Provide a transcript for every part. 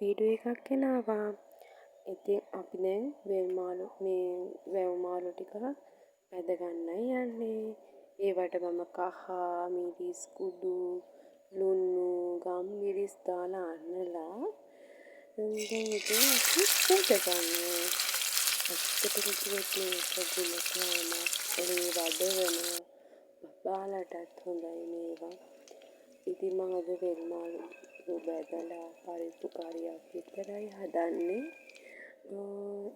Video එකක් ගෙනාවා. ඉතින් අපි දැන් වෙල් මාළු මේ වැව් මාළු ටික බැද ගන්නයි යන්නේ. ඒවට මම කහ, මිරිස් කුඩු, ලුණු, ගම්මිරිස් දාලා අනලා දැන් ඉතින් අපි බැද ගන්නවා. ඇත්තටම කිව්වොත් මේක ගුණ කෑමක්. ලේ වඩවනවා. බබාලටත් හොඳයි මේවා. ඉතින් මං අද වෙල් මාළු බැදලා පරිප්පු කරියක් විතරයි හදන්නේ.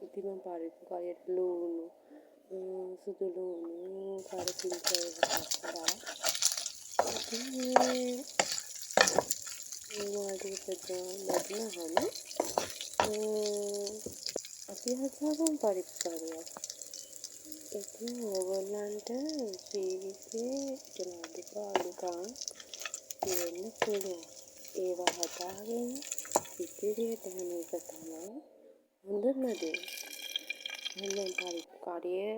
ඉතින් මං පරිප්පු කරියට ලූණු, සුදු ලූණු, කරපිංචා ඒවා කපලා ඉතින් මේ මාළු ටික බැදුනහම අපි හදාගමු පරිප්පු කරියක්. ඉතින් ඕගොල්ලන්ට ජීවිතේ ගැන අඩුපාඩුකම් තියෙන්න පුළුවන්. ඒවා හදාගෙන ඉදිරියට යන එක තමයි හොඳම දේ. මම පරිප්පු කරිය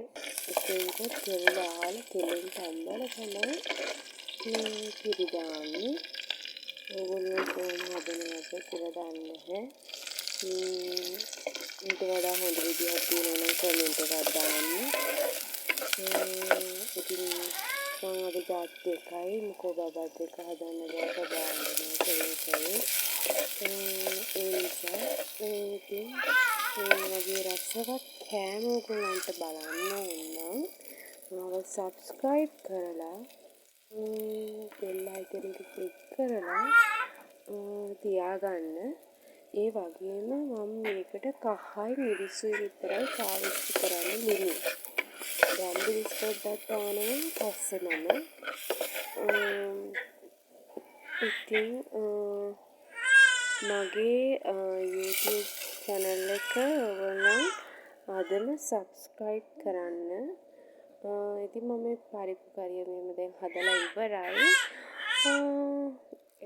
එතෙන්ට තෙල් දාලා තෙලෙන් තම්බලා තමයි මේ කිරි දාන්නේ. ඕගොල්ලෝ කොහොම හදනවද කියලා දන්නේ නැහැ. ඊට වඩා හොඳ විදිහක් තියෙනවා නම් කමෙන්ට් එකක් දාන්න. ඉතින් මං අද ජාති දෙකයි, මොකෝ බබත් එක්ක හදන්න බෑ, බබා අඬනවා සැරේ සැරේ. ඒ නිසා ඉතින් මේ වගේ රසවත් කෑම ඔයගොල්ලන්ට බලන්න ඕන නම් මාව සබ්ස්ක්‍රයිබ් කරලා බෙල් අයිකන් එක ක්ලික් කරලා තියාගන්න. ඒ වගේම මම මේකට කහයි මිරිසුයි විතරයි පාවිච්චි කරන්නේ ලුණු. ගම්මිරිස් පොඩ්ඩක් දානවා පස්සේ මම. ඉතින් මගේ YouTube channel එක ඔයගොල්ලන් අදම සබ්ස්ක්‍රයිබ් කරන්න. ඉතින් මම මේ පරිප්පු කරිය මෙහෙම දැන් හදලා ඉවරයි.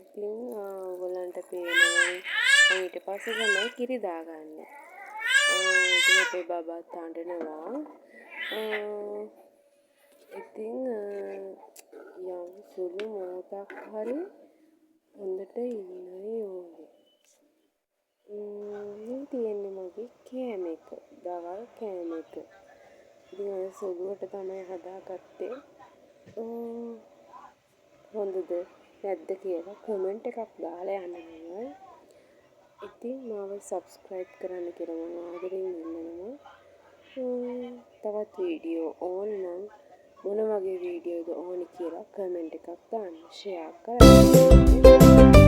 ඉතින් ඔයගොල්ලන්ට පේනවා මං ඊට පස්සේ තමයි කිරි දාගන්නේ. ඉතින් අපේ බබාත් අඬනවා. ඉතින් යම් සුළු මොහොතක් හරි හොඳට ඉන්නයි ඕනේ. මේ තියෙන්නේ මගේ කෑම එක. දවල් කෑම එක. ඉතින් ඔය සුළුවට තමයි හදාගත්තේ. හොඳද නැද්ද කියලා කමෙන්ට් එකක් දාලා යන්න මම. ඉතින් මාව සබ්ස්ක්‍රයිබ් කරන්න කියලා මම ආදරෙන් ඉල්ලනවා. තවත් වීඩියෝ ඕන නම් මොන වගේ වීඩියෝද ඕනි කියලා කමෙන්ට් එකක් දාන්න. ෂෙයා කරන්න.